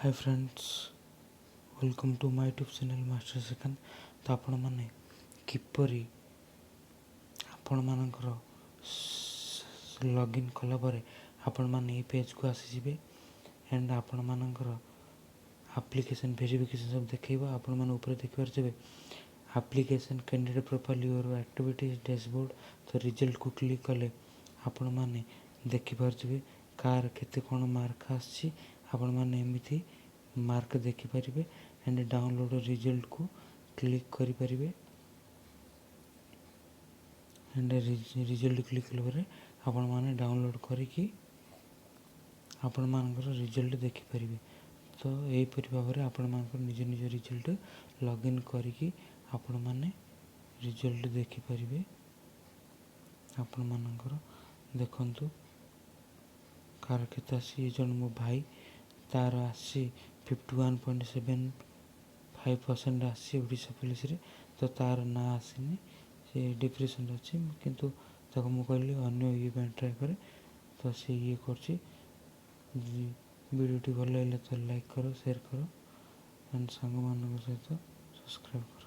Hi friends, welcome to my YouTube channel Master Srikanth. ତ ଆପଣମାନେ କିପରି ଆପଣମାନଙ୍କର ଲଗ୍ଇନ୍ କଲା ପରେ ଆପଣମାନେ ଏଇ ପେଜ୍କୁ ଆସିଯିବେ ଆଣ୍ଡ ଆପଣମାନଙ୍କର ଆପ୍ଲିକେସନ୍ ଭେରିଫିକେସନ୍ ସବୁ ଦେଖେଇବ। ଆପଣମାନେ ଉପରେ ଦେଖିପାରୁଥିବେ application, candidate profile, your activities, dashboard। ତ ରିଜଲ୍ଟକୁ କ୍ଲିକ୍ କଲେ ଆପଣମାନେ ଦେଖିପାରୁଥିବେ କାହାର କେତେ କ'ଣ ମାର୍କ ଆସିଛି। ଆପଣମାନେ ଏମିତି ମାର୍କ ଦେଖିପାରିବେ ଆଣ୍ଡ ଡାଉନଲୋଡ଼ ରିଜଲ୍ଟକୁ କ୍ଲିକ୍ କରିପାରିବେ। ଆଣ୍ଡ ରିଜଲ୍ଟ କ୍ଲିକ୍ କଲା ପରେ ଆପଣମାନେ ଡାଉନଲୋଡ଼ କରିକି ଆପଣମାନଙ୍କର ରିଜଲ୍ଟ ଦେଖିପାରିବେ। ତ ଏହିପରି ଭାବରେ ଆପଣମାନଙ୍କର ନିଜ ନିଜ ରିଜଲ୍ଟ ଲଗ୍ଇନ୍ କରିକି ଆପଣମାନେ ରିଜଲ୍ଟ ଦେଖିପାରିବେ। ଆପଣମାନଙ୍କର ଦେଖନ୍ତୁ କାହାର କେତେ ଆସିଛି। ଜଣେ ମୋ ଭାଇ, ତାର ଆସିଛି 51.75% ଆସିଛି ଓଡ଼ିଶା ପୋଲିସରେ। ତ ତାର ନାଁ ଆସିନି, ସେ ଡିପ୍ରେସନରେ ଅଛି। କିନ୍ତୁ ତାକୁ ମୁଁ କହିଲି ଅନ୍ୟ ଇଏ ପାଇଁ ଟ୍ରାଏ କରେ, ତ ସେ ଇଏ କରୁଛି। ଭିଡ଼ିଓଟି ଭଲ ଲାଗିଲେ ତ ଲାଇକ୍ କର, ସେୟାର କର ଆଣ୍ଡ ସାଙ୍ଗମାନଙ୍କ ସହିତ ସବସ୍କ୍ରାଇବ୍ କର।